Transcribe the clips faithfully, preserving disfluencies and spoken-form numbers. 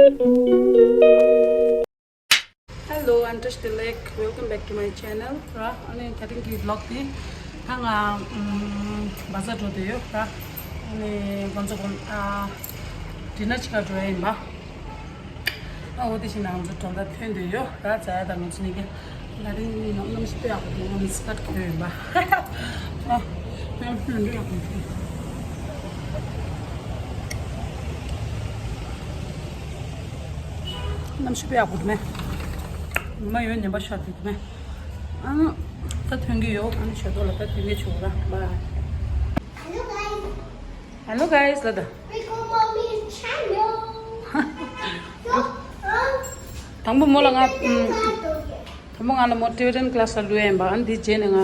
Hello, I'm Trish Tilak. Welcome back to my channel. ར། ཨ་ནི་ད་ཐེངས་ཀྱི་vlog དེ་ད་ང་ཨམ་བ་ཛར་འགྲོ་འདོད་ཡོད་ར། ཨ་ནི་ཁོང་ཚོ་ཀུན་ཨ་dinner ཅིག་ག་འགྲོ་ཡ་ཡིན་པ། ཨ་འོ་དེ་བཞིན་ང་ཚོ་གྲོང་རྡལ་ཐོན་འདོད་ཡོད་ར། ཛ་ཡ་དང་ང་ཚོ་གཉིས་ཀ་ད་ཐེངས་གཉིས་ནང་གནམ་གཤིས་དཔེ་ཡག་པོ་འདུག་ང་ནི་སི་ཀར་གྱོན་ཡིན་པ། ཨ་གནམ་གཤིས་འདི་ཡག་པོ་འདུག་གནམ་གཤིས་དཔེ་ཡག་པོ་འདུག་མེ། ཉི་མ་ཡོད་ཉན་པ་ཤར་འདུག་མེ། ཨང་། ད་ཐོན་གྱི་ཡོད། ཨ་ནི་ཆོས་ཐོག་ལ་ད་ཐོན་གྱི་ཆོག་ར། Bye. Hello guys. Hello guys ལ་ད། We go mommy's channel. དང་པོ་མོ་ལ་ང་ཨུམ། དང་པོ་ང་ལ་མོ་Tibetan class ལ་བླུགས་ཡ་ཡིན་པ། ཨ་ནི་འདི་རྗེས་ནས་ང་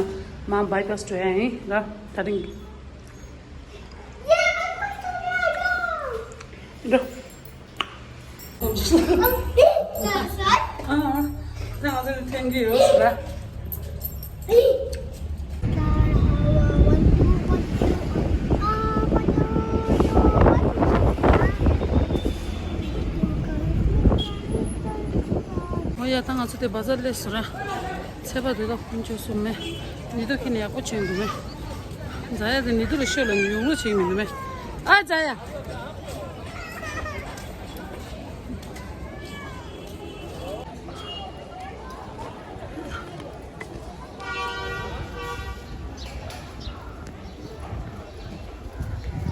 མ་bypass འགྲོ་ཡ་ཡིན་ར། ད་རིང་། འགྲོ། ཨ་ཨ། ད་ང་ཚོ་ནི་ཐོན་གྱི་ཡོད་ཟེར་ར། འོ་ཡ། ད་ང་ཚོ་དེ་བ་ཛར་སླེབས་སོང་ར། ཚལ་པ་དེ་དག་ཁོང་ཆོས་སུ་མེད། ཉི་དུ་ཁྱེད་ནི་ཡག་པོ་བྱས་འདུག་མེད། ཛ་ཡ་དེ་ཉི་དུ་ལ་ཤོད་ལ་ནི་ཡོང་རོགས་བྱེད་མི་འདུག་མེད། ཨ་ཛ་ཡ།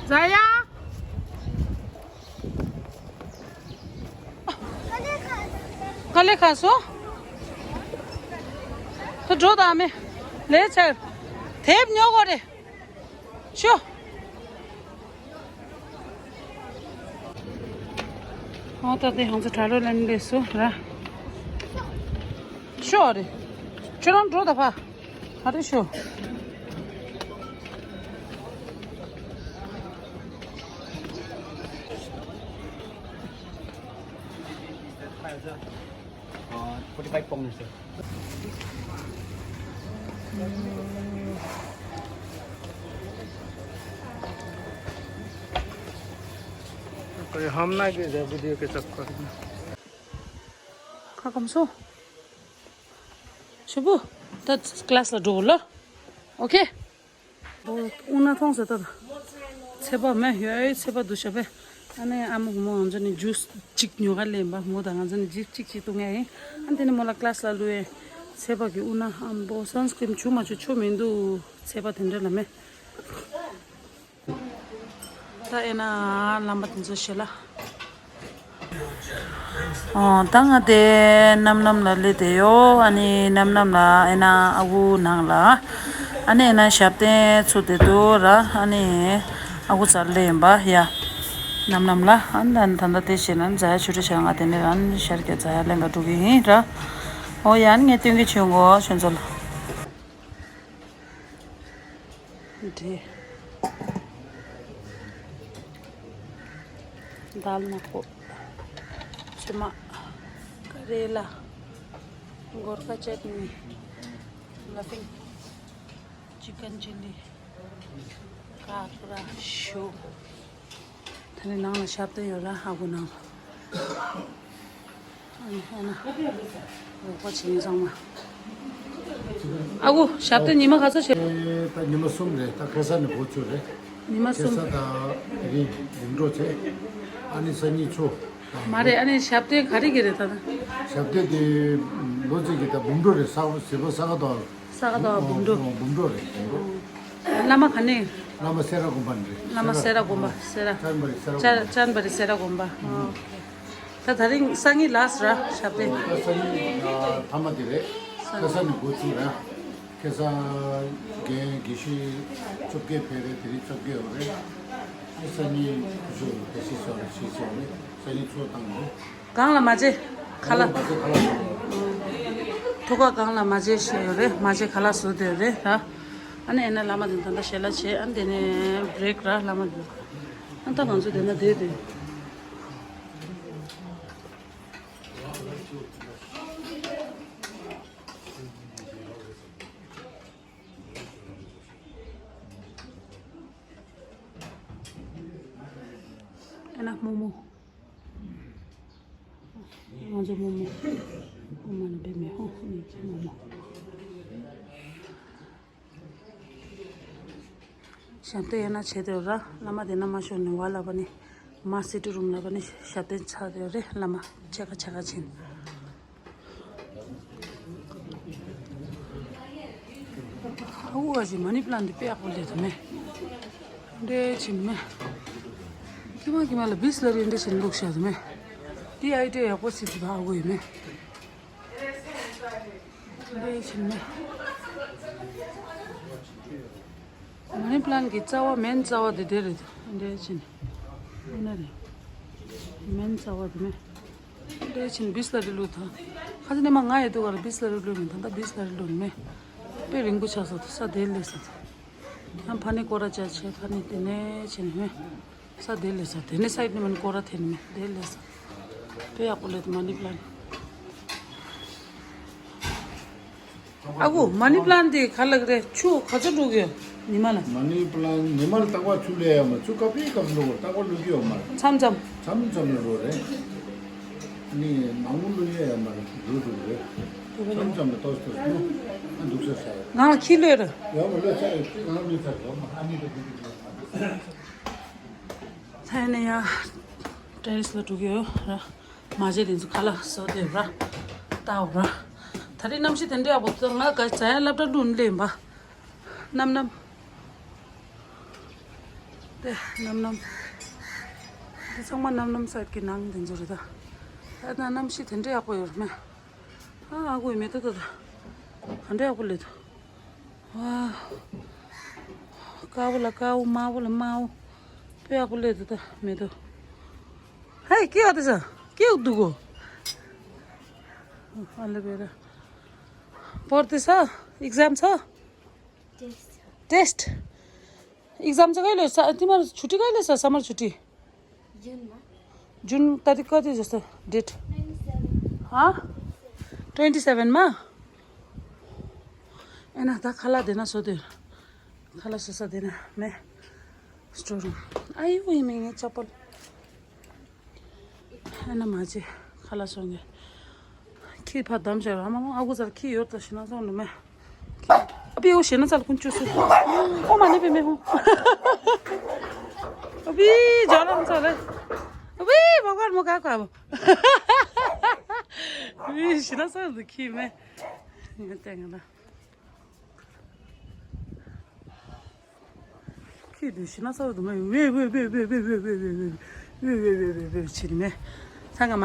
ཛ་ཡ། ག་ལེ་ག་སོ། ད་འགྲོ་དང་མེ། ལས་ཆར། དེབ་ཉོ་དགོས་རེད། ཤོ། ཨོ་ད་དེ་ང་ཚོ་དྲ་རོ་ལ་ནི་ལས་སུ་ར། ཤོ་རེད། ཁྱོད་རང་འགྲོ་ད་ཕ། ཧ་རེ་ཤོ། Forty five pounds, sir. कोई हम ना कि वीडियो के चक्कर में। ཁ་སྐམ་སོང་། ཞུ་བུ། ད་ཀླ་སི་ལ་འགྲོ་ལ། ཨོ་ཁེ། ཨོ། དབུ་ན་ཐོང་ཟེར་ད། ཚེ་པ་མེ་ཡོད་ཨེ། ཚེ་པ་འདུག་ཤ་པེ། ཨ་ནི་ཨ་མ་གི་མོ་ང་ཚོ་ནི་ཇུས་གཅིག་ཉོ་ག་ལེན་པ། མོ་དང་ང་ཚོ་ནི་ཇུས་གཅིག་གཅིག་འཐུང་ཡ་ཡིན། ཨ་ནི་དེ་ནི་མོ་ལ་ཀླ་སི་ལ་བླུགས་ཡ། ཚེ་པ་གི་དབུ་ན་ཨམ་པོ་སན་སི་ཀྲིན་བྱུག་མ་བྱུག་ཆོ་མི་འདུག་ཚེ་པ་དེ་འདྲ་ལ་མེ། ད་ཨེ་ན་ལམ་པ་དེ་ཚོ་ཞེ་ལ། ཨོ། ད་ང་དེ་རྣམ་རྣམ་ལ་སླེབས་དེ་ཡོད། ཨ་ནི་རྣམ་རྣམ་ལ་ཨེ་ན་ཨ་ཁུ་ནང་ལ། ཨ་ནི་ཨེ་ན་ཞབས་བརྟན་ཚུགས་དེ་འདུག་ར། ཨ་ནི་ཨ་ཁུ་ཚར་སླེབས་ཡིན་པ་ཡ། རྣམ་རྣམ་ལ། ཨ་ནི་ད་ད་ལྟ་དེ་བྱས་ན་ཛ་ཡ་ཆུ་ཁྲི་ཤར་ང་དེ་ནས་རང་ཤར་གྱི་ཛ་ཡ་ལེན་ག་འགྲོ་གི་ཡིན་ར། ཨོ་ཡ། ཨ་ནི་ངས་སྟོན་གི་བྱོན་གོ་ཁྱོད་ཚོ་ལ། འབྲས། དཱལ་མ་ཀོ། ཕྱེ་མ། ཀ་རེ་ལ། གོར་ཀ་ཅད་ནི། ལ་ཕིང་། ཅི་ཀན་ཅི་ལི། ཀ་ཀ་ར་ཤུ། ད་ནི་ནང་ལ་ཞབས་བརྟན་ཡོད་ར། ཨ་ཁུ་ནང་ལ། ཨ་ནི་ཧེ་ན། རོགས་པ་བྱེད་ཡིན་ཚང་མ། ཨ་ཁུ་ཞབས་བརྟན་ཉི་མ་ག་ཚོད་བྱེད། ད་ཉི་མ་གསུམ་རེད། ད་ཁ་སང་ནས་འགོ་བཙུགས་རེད། ཉི་མ་གསུམ། ཁ་སང་ད་དེ་རིང་འབུམ་འགྲོ་བྱས། ཨ་ནི་སང་ཉིན་ཚོ། མ་རེད། ཨ་ནི་ཞབས་བརྟན་ག་རེ་གི་རེད་ད་ལྟ། ཞབས་བརྟན་དེ་ལོ་ཚིགས་ཀྱི་ད་འབུམ་འགྲོ་རེད། ས་ག་ཟི་པ་ས་ག་དོག་ས་ག་དོག་འབུམ་འགྲོ། འབུམ་འགྲོ་རེད། འབུམ་འགྲོ། བླ་མ་ག་ནས། བླ་མ་སེ་ར་དགོན་པ་ནས་རེད། བླ་མ་སེ་ར་དགོན་པ། སེ་ར། ཅན་པ་རི་སེ་ར་དགོན་པ། ཅན་པ་རི་སེ་ར་དགོན་པ། ཨོ། ད་ད་རིང་སང་ཉིན་ལ་སི་ར་ཞབས་བརྟན། ད་སང་ཉིན་ཐ་མ་དེ་རེད། ཁ་སང་ནས་འགོ་བཙུགས་ར། ཁ་སང་རྒན་དགེ་བཤེས་བཅོ་བརྒྱད་ཕེབས་རེད། དེ་རིང་བཅོ་བརྒྱད་ཡོད་རེད། ཨ་སང་ཉིན་སྐུ་ཞབས་དགེ་བཤེས་སོགས་ལ་ཕྱིན་སོང་རེད། སང་ཉིན་ཚོགས་བཏང་གི་རེད། སྒང་ལ་མ་བྱེད། ཁ་ལག་ཐུག་ཁ་སྒང་ལ་མ་བྱེད་བཤད་ཡོད་རེད། མ་བྱེད་ཁ་ལག་བཟོ་དེ་ཡོད་རེད་ད། ཨ་ནི་ཨེ་ན་བླ་མ་དེ་ད་ལྟ་ཞལ་ལག་བྱེད། ཨ་ནི་དེ་ནས་བྷི་རེག་ར་བླ་མ་དེ། ཨ་ད་ང་ཚོ་དེ་ན་བསྡད་དེ། ཨེ་ན་མོག་མོག་ང་ཚོ་རྨོ་མོ། རྨོ་མོ་ནི་བེ་མེ་ཧོ་ནི་ཁྱི་རྨོ་མོ། ཞབས་བརྟན་ཡང་ན་བྱེད་དེ་ར། བླ་མ་དེ་ན་མ་ཤོར་ནས་བ་ལ་བ་ནི། མ་སི་ཊི་རུམ་ལ་བ་ནི་ཞབས་བརྟན་ཚར་དེ་རེད། བླ་མ་ཆེ་ཁ་ཆེ་ཁ་ཕྱིན། ཨ་ཁུ་ག་ཅི་མ་ནི་པི་ལན་ཊི་དཔེ་ཡག་པོ་ལས་དུ་མེད། འདྲེ་ཕྱིན་མེད། ཀི་མ་ཀི་མ་ལ་བིས་ལ་རི་འདྲེ་ཕྱིན་ལུག་ཤ་དུ་མེད། དེ་ཨའི་ཌི་ཡ་ཡག་པོ་སི་ཙི་བ་ཨ་ཁུ་ཡིན་མེད། འདྲེ་ཕྱིན་མེད། མ་ནི་པི་ལན་ཊི་གི་རྩ་བ་མེན་རྩ་བ་དེ་དེ་རེད། འདྲེ་ཕྱིན། ཨ་ན་རེད། མེན་རྩ་བ་དེ་མེད། འདྲེ་ཕྱིན་བིས་ལ་རི་ལུག་ཐང་། ཁ་ཅི་ནས་མ་ང་ཡི་དུ་ག་ལ་བིས་ལ་རི་ལུག་མེད། ད་ལྟ་བིས་ལ་རི་ལུག་མེད། དཔེ་རིང་པོ་ཆགས་སོང་། ས་དེ་ལས་སོང་། ཨ་ཕ་ནི་སྐོར་ར་བྱ་བྱེད། ཕ་ནི་དེ་ནས་བྱེད་ནི་མེད། ས་དེ་ལས་ས་དེ་ནས་སའིད་ནི་མ་ནི་སྐོར་ར་དེ་ནི་མེད། དེ་ལས་ས་དཔེ་ཡག་པོ་ལས་དུ་མ་ནི་པི་ལན་ཊི། ཨ་ཁུ་མ་ནི་པི་ལན་ཊི་དེ་ག་ལ་གི་རེད། ཆུ་ག་ཚོད་འགྲོ་གི་ཡོད་ཉི་མ་ལ། མ་ནི་པི་ལན་ཊི་ཉི་མ་ལ་རྟག་པར་ཆུ་ལས་ཡ་མ། ཆུ་སྐབས་པའི་སྐབས་འགྲོ་གི། རྟག་པར་བླུག་གི་ཡོད་མ་རེད། མཚམས་མཚམས། མཚམས་མཚམས་ལ་འགྲོ་རེད། ནི་མང་པོ་བླུག་ཡ་ཡ་མ་རེད། འགྲོ་འགྲོ་གི་རེད། མཚམས་མཚམས་ལ་ཏོག་ཙམ་ཏོག་ཙམ་བླུག་ཨ་འདུག་ས་ས་ཡ། ནང་ལ་ཁྱི་ལོས་ར། ཡོད་མ་ལོས་ས་ཡ། ཁྱི་གང་ལོས་ས་ཡོད་མ། ཨ་ནི་ད་འདི་འདི་ལོས་ས། ད་ཡིན་ན་ཡ། ཏེ་རེ་སི་ལ་འགྲོ་གི་ཡོད་ར། མ་བྱས་དེ་ཚོ་ཁ་ལག་བཟོ་དེ་ར། ལྟ་འོ་ར། ད་རེས་གནམ་གཤིས་དེ་འདྲ་ཡག་པོ་འདུག་ང་ག་ཙ་ཡ་སློབ་གྲྭ་ལུང་སླེབས་ཡིན་པ། གནམ་གནམ། དེ་གནམ་གནམ། དེ་ཚང་མ་གནམ་གནམ་སའིད་ཀྱི་ནང་དེ་ཚོ་རེད་ད། ད་ད་གནམ་གཤིས་དེ་འདྲ་ཡག་པོ་ཡོད་རེད་མེ། ཨ་ཨ་ཁུ་ཡི་མེ་ཏོག་ཏོ་ད། ག་འདྲ་ཡག་པོ་སླེབས་འདུག་ཝ། དཀར་པོ་ལ་དཀར་པོ། དམར་པོ་ལ་དམར་པོ། དཔེ་ཡག་པོ་སླེབས་འདུག་ད་མེ་ཏོག་ཧེ། ཀེ་ཡོ་དེ་ས། ཀེ་ཡོ་འདུག་གོ། ཨ་ལེ་བེ་ར། པོར་དེ་ས། ཨིག་ཛམ་ས། ཏེ་སི་ཊི། ཏེ་སི་ཊི། ཨིག་ཛམ་ཚེ་ག་ལོས་ས། དེ་མར་ཆུ་ཊི་ག་ལོས་ས། སམ་མར་ཆུ་ཊི། ཇུན་མ། ཇུན་ད་དེ་ག་དེ་ཟེར་ས་ཌེ་ཊི། ཧ། ཊུ་ཝེན་ཊི་སེ་ཝེན་མ། ཨེ་ན་ད་ཁ་ལག་དེ་ན་བཟོ་དེ། ཁ་ལག་བཟོ་ས་དེ་ན་མེ། སི་ཊོར་རུམ། ཨ་ཡུ་ཡིན་མིན་ངའི་ཅ་པལ། ཨ་ན་མ་བྱེད། ཁ་ལག་སོང་གི། ཁྱི་ཕར་བསྡམས་བཞག་ཨ་མ་མ། ཨ་ཁུ་ཚར་ཁྱི་ཡོད་ད་ཤི་ན་སོང་ནི་མེ། ཨ་པི་ཨོ་ཤེ་ན་ཚར་ཀུན་ཅུ་སུ། ཨོ་མ་ནི་པི་མེ་ཧུ། ཨ་པི་ཇོ་ལམ་ཚར་རེ། ཨ་པི་བ་གར་མོ་ག་ག་བ། ཨ་པི་ཤི་ན་སོང་ནི་ཁྱི་མེ། ངས་བལྟས་ང་ད། ཁྱི་དེ་ཤི་ན་ཚ་བ་དུ་མ་ཡིན། ཝེ་ཝེ་བྱེད་ནི་མེ། ཚང་ག་མ་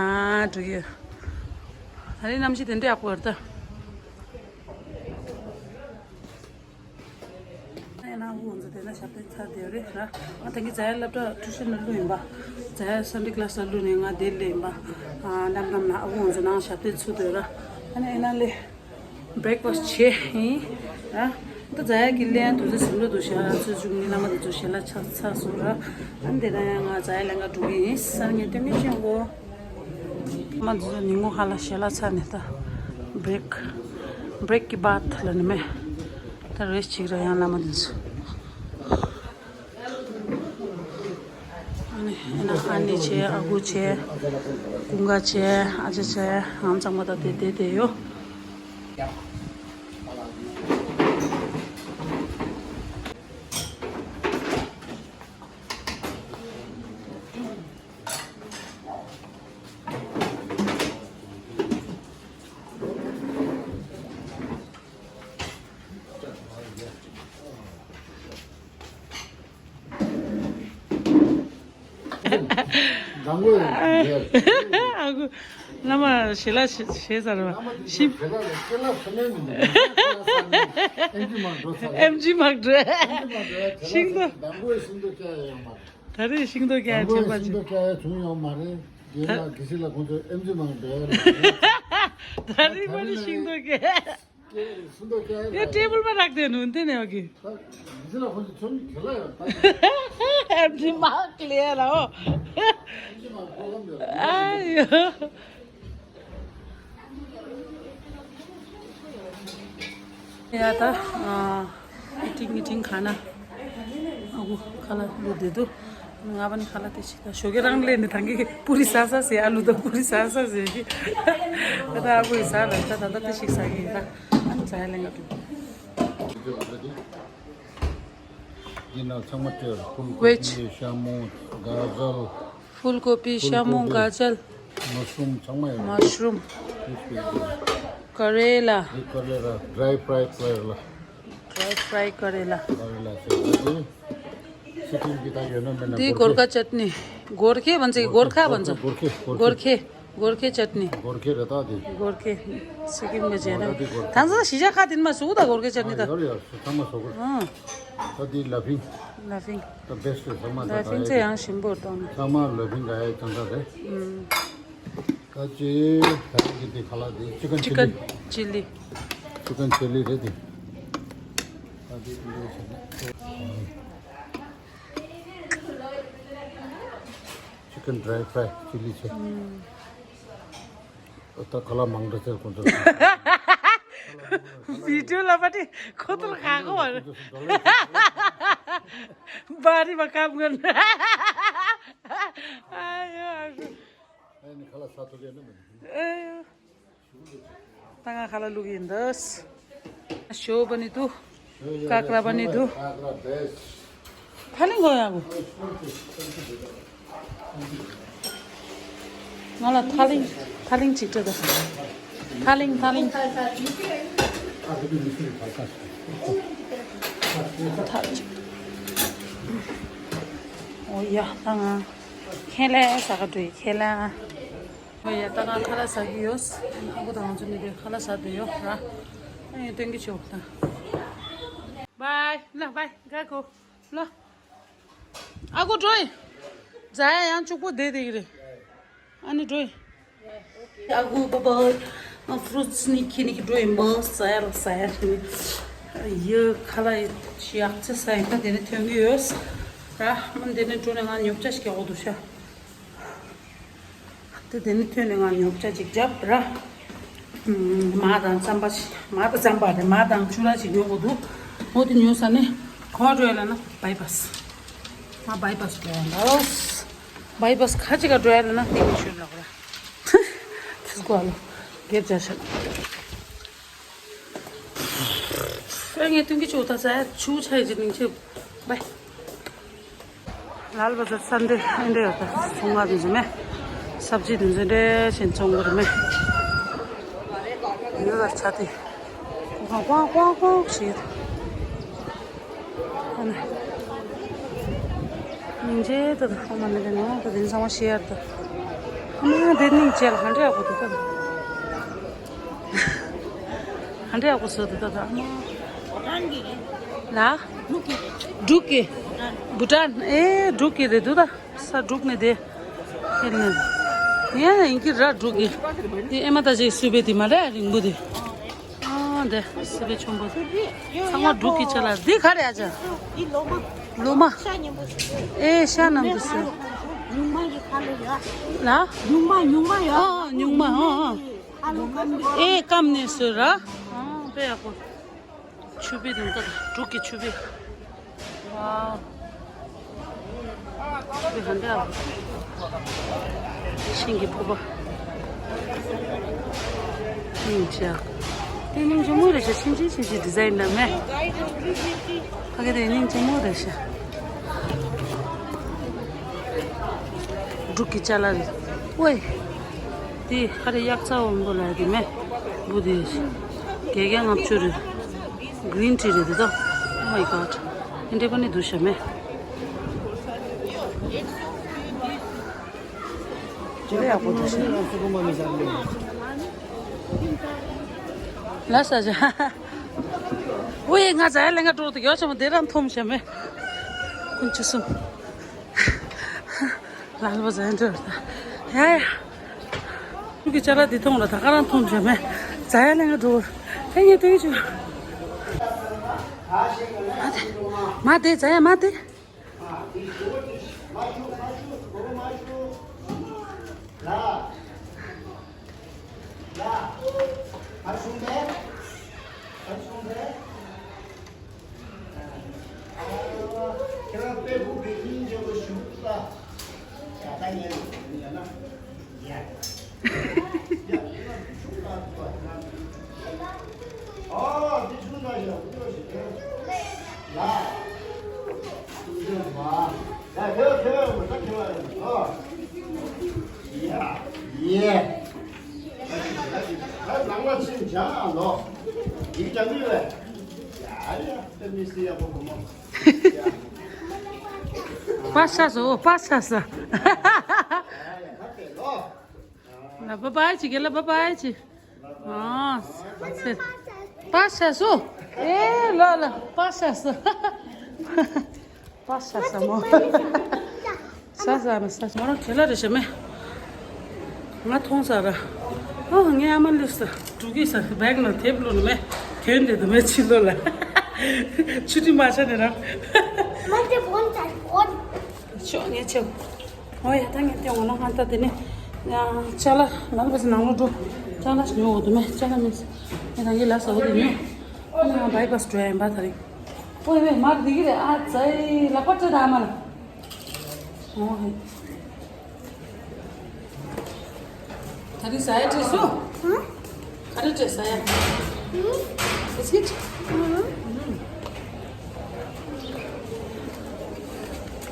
འགྲོ་གི། ད་རེས་གནམ་གཤིས་དེ་འདྲ་ཡག་པོ་རེད་ད། ཨེ་ན་ཨ་ཁུ་ང་ཚོ་དེ་ན་ཞབས་བརྟན་ཚར་དེ་རེད་ར། ང་ད་གིན་ཛ་ཡ་སློབ་གྲྭ་ཊུ་ཤན་ལ་བླུགས་ཡིན་པ། ཛ་ཡ་སན་ཌེ་ཀི་ལ་སི་ལ་བླུགས་ནས་ང་དེ་སླེབས་ཡིན་པ། ཨ་གནམ་གནམ་ན་ཨ་ཁུ་ང་ཚོ་ནང་ཞབས་བརྟན་ཚུད་དེ་ར། ཨ་ནི་ཨེ་ན་ལེ། བྷི་རེག་ཕ་སི་བྱས་ཡིན། ཨ། ད་ཛ་ཡ་གི་ལན་དུ་ཚོད་ཟིན་འགྲོ་འདུག་ཤག་ཚོད་བཅུ་གཉིས་བླ་མ་དེ་ཚོ་ཞལ་ལག་ཆགས་ཚར་སོང་ར། ཨ་ནི་དེ་ན་ཡང་ང་ཛ་ཡ་ལེན་ག་འགྲོ་གི་ཡིན་ས། ངས་སྟོན་གི་ཤེས་གོ། བླ་མ་དེ་ཚོ་ཉིན་གུང་ཧ་ལ་ཞལ་ལག་ཚར་ནས་ད། བྷི་རེག་བྷི་རེག་གི་བཱཐ་ལ་ནི་མེ། ད་རེ་སི་ཊི་བྱེད་ར་ཡང་བླ་མ་དེ་ཚོ། ཨ་ནི་ཨ་ནི་བྱས། ཨ་ཁུ་བྱས། ཀུན་དགའ་བྱས། ཨ་ཅག་བྱས། ཨང་གཙང་མ་ད་དེ་དེ་དེ་ཡོད། དང་པོ་ཡང་རེད། ཨ་ཁུ། བླ་མ་ཞལ་ལག་བཞེས་ཚར་བ། ཞིབ། ཞལ་ལག་ལ་ཞལ་ལག་ཚང་མའི་མི་འདུག་ཨེམ་ཆི་མར་འགྲོ་ཚར། ཨེམ་ཆི་མར་འགྲོ། ཨེམ་ཆི་མར་འགྲོ། ཤིང་ཏོག་དང་པོའི་ཤིང་ཏོག་སྐྱ་ཡང་མ་རེད། ད་རེས་ཤིང་ཏོག་སྐྱ་དང་པོའི་ཆོག་པ་ཤིང་ཆོག་ཏོག་སྐྱ་ཡང་བྱུང་ཡོད་མ་རེད། རྗེས་ལ་གལ་སྲིད་ལ་ཁོང་ཚོས་ཨེམ་ཆི་མར་འགྲོ་ཡ་རེད། ད་རེས་མ་རེད་ཤིང་ཏོག་སྐྱ། ཤིང་ཏོག་སྐྱ་ཡ་ཡ་ཊེ་བལ་མ་རག་དེ་ནུ་འདི་ནས་ཡོད་གི། ད་གལ་སྲིད་ལ་ཁོང་ཚོས་ཚོང་གི་ལ་ཡོད་ད། ཨེམ་ཆི་མར་ལེ་ལ་ཨོ། ཨེམ་ཆི་མར་པོ་ལམ་ཡོད། ཨ་ཡོ། ཡ་ད། ཨ། ཨི་ཊིང་ཨི་ཊིང་ཁ་ན། ཨ་ཁུ་ཁ་ལག་བླུགས་བསྡད་འདུག་ང་བ་ནི་ཁ་ལག་དེ་ཞིག་ད་ཞོགས་ཀས་རང་ལས་ནི་ཐང་གི་པུ་རི་ཟ་ཟ་ཟེར། ཨ་ལུ་དང་པུ་རི་ཟ་ཟ་ཟེར་གི། ད་ད་ཨ་ཁུ་ཡི་ཟ་ལ་ད་ད་ད་དེ་ཞིག་ཟ་གི་ཡིན་ད། ཨ་ནི་ཟ་ཡ་ལེན་གི་འདུག་འདི་ན་ཚང་མ་སྤྲད། ཕུལ་ཀོ་པི། ཝེཇ། ཤ་མོང་། ག་ཟལ། ཕུལ་ཀོ་པི། ཤ་མོང་། ག་ཟལ། མ་ཤུམ་ཚང་མ་ཡོད། མ་ཤུམ། ཀ་རེ་ལ། འདི་ཀ་རེ་ལ། ཌ་རའི་ཕ་རའི་ཀ་རེ་ལ། ཌ་རའི་ཕ་རའི་ཀ་རེ་ལ། ཀ་རེ་ལ་ཟེར་གི་འདི། ཚིག་ཁྱིམ་གྱི་ད་ཡོད་ན་མེད་ན། འདི་སྒོར་ཁ་ཅད་ནི། སྒོར་ཁེ་བན་ཚེ་སྒོར་ཁ་བན་ཚེ། སྒོར་ཁེ། སྒོར་ཁེ། སྒོར་ཁེ་ཅད་ནི། སྒོར་ཁེ་རེད་ད་དེ། སྒོར་ཁེ། ཚིག་ཁྱིམ་གྱི་ཅད་ནི། སྒོར་ཁེ། ད་ཚ་ཤི་ཤ་ཁ་དེ་མ་སུ་ད་སྒོར་ཁེ་ཅད་ནི་ད། ཡོད་རེད་ཡ། ཚང་མ་སོ་གོ། ཨང་། ད་དེ་ལ་ཕིང་། ལ་ཕིང་། ད་བེ་སི་ཊི་ཚང་མ་ད། ལ་ཕིང་ཚེ་ཡང་ཞིམ་པོ་གཏོང་། ཚང་མ་ལ་ཕིང་ག་ཡ་ཚང་ད་རེད། ཨང་། ད་ཅི་ད་རེས་ཀྱི་དེ་ཁ་ལག་དེ་ཅི་ཀན་ཅི་ལི། ཅི་ཀན་ཅི་ལི། ཅི་ཀན་ཅི་ལི་རེད་དེ། ད་དེ་དེ་འདྲ་བྱས་ན། ཅི་ཀན་ཌ་རའི་ཕ་རའི་ཅི་ལི་བྱས། ཨང་། ད་ཁ་ལག་མང་དྲགས་ཚེ་ཁོང་ཚོ། བི་ཌིའོ་ལ་པ་ཏི་ཁོ་ཐོར་ཁ་ཁོ་བར། བ་རི་བ་ཀབ་ངན། ཨ་ཡོ། ཨ་ནི་ཁ་ལག་ས་ཐོག་ཡོད་ན་མི་འདུག་ཨ་ཡོ། ད་ང་ཁ་ལག་བླུག་ཡིན་འདུག་ཞོ་བ་ནི་འདུག་ཀ་ཀ་ར་བ་ནི་འདུག་ཐ་ལིང་གོ་ཡ་གོ། ང་ལ་ཐ་ལིང་། ཐ་ལིང་ཅིག་སྤྲད་དང་། ཐ་ལིང་། ཐ་ལིང་། ཐ་ཅིག་ཨོ་ཡ་ད་ང་ཁས་ལེན་ཟ་ག་འགྲོ་ཡི་ཁས་ལེན། ཨོ་ཡ་ད་ང་ཁ་ལག་ཟ་གི་ཡོད། ཨ་ཁུ་དང་ང་ཚོ་གཉིས་ཀས་ཁ་ལག་ཟ་འདོད་ཡོད་ར། ཨ་ཡ་སྟོན་གི་ཆོག་ད། བའི་ལ་བའི་ག་གོ། ལོ། ཨ་ཁུ་འགྲོ་ཡི། ཛ་ཡ་ཡང་གཅིག་པོ་བསྡད་བསྡད་ཀྱི་རེད། ཨ་ནི་འགྲོ་ཡི། ཨ་ཁུ་བ་བ། ང་ཕུ་རུ་ཊི་ནི་ཁྱེར་ནི་གི་འགྲོ་ཡིན་པ། ཟ་ཡ་ལ་ཟ་ཡ་ནི། ཡ་ཁ་ལག་ཡག་ཚེ་ཟ་ཡིན་ད་དེ་ནི་ཐོན་གི་ཡོད། ར་མ་དེ་ནི་འགྲོ་ནས་ང་ཉོ་ཆ་ཞིག་རྒྱག་དགོས་འདུག་ཤག་དེ་དེ་ནི་ཐོན་ནས་ང་ཉོ་ཆ་ཅིག་རྒྱབ་ར། མར་དང་རྩམ་པ་ཞིག་མར་དང་རྩམ་པ་རེད། མར་དང་ཕྱུར་ར་ཞིག་ཉོ་དགོས་འདུག་འོ་དེ་ཉོས་ནས་ག་པར་འགྲོ་ཡ་ལབ་ན་བྷའི་པཱ་སི། ང་བྷའི་པཱ་སི་འགྲོ་ཡ་ལ། བྷའི་པཱ་སི་ག་ཅིག་ག་འགྲོ་ཡ་ལབ་ན་དེ་གི་ཤུལ་ལ་གོ་ར། དེ་སྐོར་ལ་སྒེར་བྱ་ཤག་ཨེ་ངས་སྟོན་གི་ཆུ་ད་ཟ་ཆུ་ཆ་ཡི་ཅི་ནིང་ཆེ། བྷའི། ལཱལ་བ་ཛར་སན་ཌེ་ཨེ་འདྲ་ཡོད་ད། ཚོང་ཁང་དེ་ཚོ་མེད། སབ་ཇི་དེ་ཚོ་འདྲ་ཞིག་བཙོང་གི་རེད་མེད། ཡོད་ད་ཆ་དེ། ཀོང་ཀོང་ཀོང་ཀོང་ཞིག་ཨ་ནི། སྙིང་རྗེ་ད་ད་ཨ་མ་ནི་རེད་ནོ་ད་དེ་ཚང་མ་ཤེས་ཡ་རེད་ད། ཨ་མ་དེ་སྙིང་རྗེ་ལ་ཧ་འདྲ་ཡག་པོ་འདུག་ད། ཧ་འདྲ་ཡག་པོ་བཟོས་འདུག་ད་ད་ཨ་མ། ལ། འབྲུག་གི། བུ་ཊན། ཨེ་འབྲུག་གི་རེད་འདུག་ད། ས་འབྲུག་ནས་དེ། ཁྱེར་ནས། ཡ་ཡིན་གྱི་ར་འབྲུག་གི། དེ་ཨེ་མ་ད་ཅིག་སུས་པའི་དེ་མ་རེད་རིང་པོ་དེ། ཨ་དེ་སུས་པའི་ཆུང་པོ་དེ། ཚང་མ་འབྲུག་གི་ཆ་ལ་འདི་ག་རེད་ཨ་ཅག་ལོ་མ། ཨེ་ཤ་ནང་དུ་སུ། ལ། ཨ་ཉུང་མ་ཨ་ཨ། ཨེ་སྐམ་ནས་སུ་ར། ཨ་དཔེ་ཡག་པོ། ཆུ་བེ་དང་ད་འབྲུག་གི་ཆུ་བེ། ཝའོ། ཆུ་བེ་ཧ་འདྲ། ཤིང་གི་ཕོར་པ། སྙིང་རྗེ། དེ་སྙིང་རྗེ་མོ་རེད་ཤག་ཆུང་ཆུང་ཆུང་ཆུང་ཌི་ཛའིན་འདྲ་མེད། ཕ་གི་དེ་སྙིང་རྗེ་མོ་རེད་ཤག་འབྲུག་གི་ཅ་ལག་རེད། ཝེ། དེ་ཧ་རེ་གཡག་རྩ་འོན་པོ་ལ་དེ་མེད། འབུ་དེ། བརྒྱད་བརྒྱ་ལྔ་བཅུ་རེད། གི་རིན་ཊི་རེད་འདི་ད། Oh my god. ཨེ་འདྲས་པ་ནི་འདུག་ཤ་མེད། ཅི་ཡག་པོ་འདུག་ཤ། ལ་ས་ཇ། ཝེ་ང་ཟ་ཡ་ལེན་ག་འགྲོ་འདུག་ཡོ་ཆ་མོ་དེ་རང་འཐོམ་ཤ་མེད། ཀུན་ཅི་སུམ། ལ་ལ་བ་ཟ་ཡ་འདྲ་བ་ད། ཡ་ཡ། ཁྱོད་ཀྱི་ཅ་ལག་འདི་མཐོང་ལ་ད་ག་རང་མཐོང་བྱ་མེད། ཟ་ཡ་ལེན་ག་འགྲོ། ཨེ་ངས་ལྟོས་ཀྱི་བྱུང་། མ་དེ། མ་དེ་ཟ་ཡ་མ་དེ། ཁྱེད་རང་དཔེ་ཕུག་གི་སྙིང་རྗེ་པོ་ཞུ་ལ། པ་ཤ་ཟོ། པ་ཤ་ཟ། ལ་པ་པའི་ཅི་གེ་ལ་པ་པའི་ཅི། ཨ། པ་ཤ་ཟོ། ཨེ་ལ་ལ་པ་ཤ་ཟ། པ་ཤ་ཟ་མོ། ས་ས་མ་ས་མོ་རང་གེ་ལ་རེ་ཤ་མེ། ང་མཐོང་ས་ར། ཨ་ངའི་ཨ་མ་ལུས་ས་འགྲོ་གི་ས་བེག་ནང་དེབ་ལོ་ནི་མེ། གྱོན་དེ་དུ་མེ་ཕྱི་ལོ་ལ། ཆུ་ཊི་མ་ཆ་ནི་ར། མ་དེ་བོན་ཚ་བོན། ཤོག་ངས་ཆེ། ཨོ་ཡ་ད་ངས་དེ་འོ་ན་ང་ད་དེ་ནི། ཅ་ལ་ལ་ལ་བ་སི་ནང་ལོ་འགྲོ། ཅ་ལ་ཉོ་འོ་དུ་མེ་ཅ་ལ་མེ། ངས་ད་ངའི་ལ་ས་འོ་དེ་ཉོ། ཨ་ནི་ང་བྷའི་པ་སི་འགྲོ་ཡ་ཡིན་པ་ད་རེད། ཨོ་ཡ་མ་འདི་གི་རེད་ཨ་ཙའི་ལག་པ་སྤྲད་ད་ཨ་མ་ལ། ཨོ་ཧེ། ད་རིང་ཟ་ཡ་སྤྲད་སོང་། ཧུམ། ག་རེ་སྤྲད་ཟ་ཡ། ཧུམ། བི་སི་ཀིཊ། ཧུམ།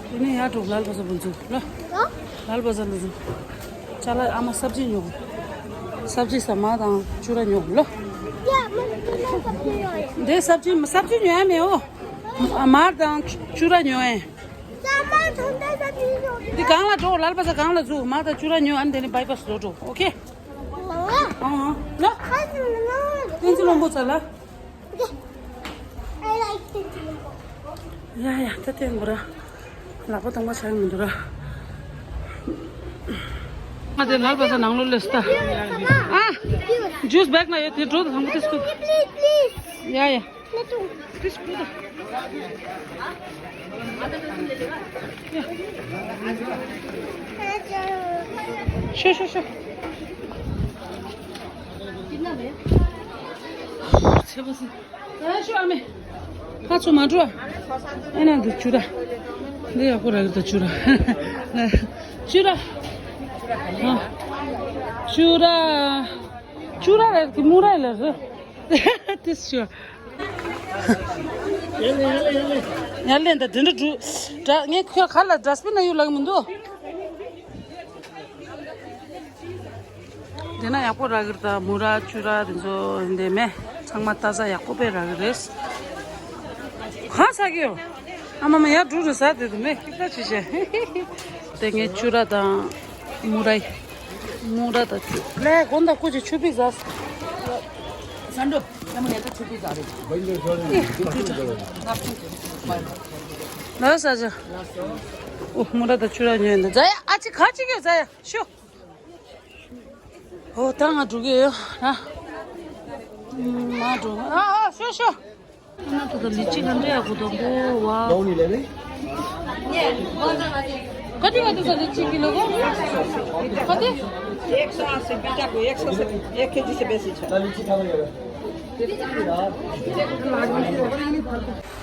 དེ་ནས་ཡར་འགྲོ་ལ་ལ་བ་ཟ་བུ་འཛུགས་ལ། ཨ། ལ་ལ་བ་ཟ་ལ་འཛུགས། ཅ་ལག་ཨ་མ་སབ་ཇི་ཉོ། སབ་ཇི་ཟ་མར་དང་ཅུ་ར་ཉོ་ལ། ཡ་མ་འདི་ན་སབ་ཇི་ཡོད་རེད། འདི་སབ་ཇི་སབ་ཇི་ཉོ་ཡ་མེད་འོ། མར་དང་ཅུ་ར་ཉོ་ཡ། འདི་གང་ལ་འགྲོ་ལ་ལ་བ་ཟ་གང་ལ་འཛུགས་མར་དང་ཅུ་ར་ཉོ་ཨ་ནི་དེ་ནི་བྷའི་པ་སི་ལོ་འགྲོ་ཨོ་ཁེ། ཨང་ཨང་ལོ། བསྟན་འཛིན་བློན་པོ་ཚ་ལ། ཡ་ཡ་ད་བསྟན་གོ་ར། ལག་པ་སྟོང་པ་ཆགས་མི་འདུག་ར། ང་དེ་ལ་ལ་བ་ཟ་ནང་ལོ་ལས་ད། ཨ། ཇུས་བེག་ན་ཡོད་དེ་འགྲོ་དང་ཐང་པོ་དེ་སྐུ། ཡ་ཡ། ཤོ་ཤོ་ཤོ། ཚེ་བ་སི། ཨ་ཤོ་ཨ་མེ། ཁ་ཚོ་མ་འགྲོ། ཨེ་ན་འདི་ཆུ་ར། འདི་ཡག་པོ་ར་གི་ད་ཆུ་ར། ཆུ་ར། ཆུ་ར། ཆུ་ར་ར་གི་མུ་ར་ལ་ར། དེ་ཤོ། ཡར་ལེན་ད་དེ་འདྲ་འགྲོ། ད་ངས་ཁྱོད་ག་ལ་ཌ་སི་པིན་ན་གཡུག་ལ་གི་མི་འདུག་དེ་ན་ཡག་པོ་རག་གི་རེད་ད་མུ་ར་ཆུ་ར་དེ་ཚོ་འདི་མེད་ཚང་མ་ལྟ་ས་ཡག་པོ་དཔེ་རག་གི་རེད། གང་ཟ་གི་ཡོད། ཨ་མ་མ་ཡར་འགྲོ་རུ་ཟ་དེ་དུ་མེད་ཀི་ཀ་ཅི་བྱས། དེ་ངས་ཆུ་ར་དང་མུ་ར་ཡི། མུ་ར་དང་ཆུ་ལས་གོན་ད་ཀུ་ཅི་ཆུ་པིག་ཟ། ས་འགྲོ་ཡ་མ་ཡ་ད་ཆུ་པིག་ཟ་རེད། ལ་ས་ཅི། ཨོ་མུ་ར་དང་ཆུ་ར་ཉོས་འདི་ཟ་ཡ་ཨ་ཅི་ག་ཅི་གི་ཟ་ཡ་ཤོ། ཨོ་ད་ང་འགྲོ་གི་ཡོད་ཨ། མ་འགྲོ་ཨ་ཨ་ཤོ་ཤོ། ང་ད་ལི་ཅི་ག་འདྲ་ཡག་པོ་འདུག་གོ་བ། कति कति छ लिची किलोको? कति? एक सौ अस्सी बिटाको, एक सौ से, एक केजी से बेसी छ।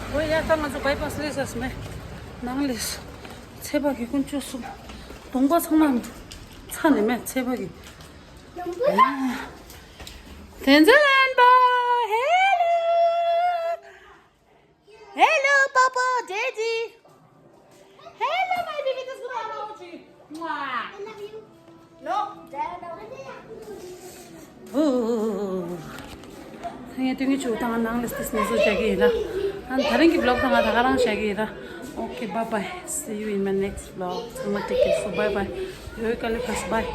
हो या त म चाहिँ बाइपास लिएछ म। नङले छेपाकी कुन चुसु। ढुङ्गा छ म। छ नि म छेपाकी। Tenzin Renbo, hello. Hello, Papa, Daddy. Hello, my baby. This is Mama Ochi. Mwah. I love you. No, Dad. ངས་དུས་ངེས་ཆུ་དང་ནང་ལ་སྟེ་སྣེ་བཟོ་བྱ་གི་ཡིན་ལ། ཨ་ད་རིང་གི་བི་ལོག་དང་ང་ད་ག་རང་བྱ་གི་ཡིན་ལ། Okay, bye bye. See you in my next vlog. ཚང་མ་take care. So bye bye. ཡོད་དཀའ་ལས་ཁག་སོང་། Bye.